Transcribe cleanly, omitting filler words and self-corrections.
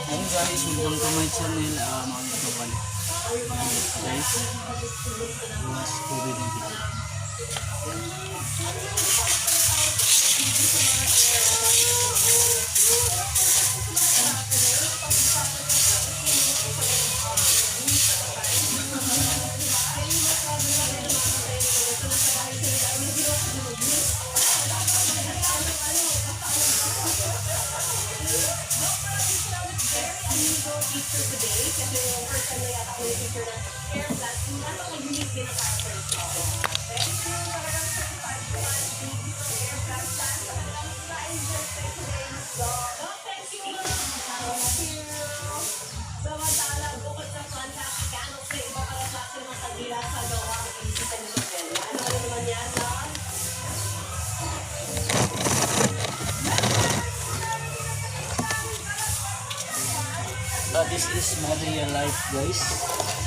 Hello guys, welcome to my channel. Mga ito pala. Guys, was COVID-19. Unusual feature today kasi yung first time na yata ako yung feature ng hair plants. Napaka-unique din ang character nito. Very true. Talagang certified plant, digital hair transplant. Sa kanilang na-enjoy tayo today, Miss Doc. Doc, thank you. Thank you. Samantala, bukod sa fun fact, candles, may iba pala klase ng mga kandila sa gawang isipan ni Lovelia. Ano ano naman yan, Doc? This is Maria Life, guys.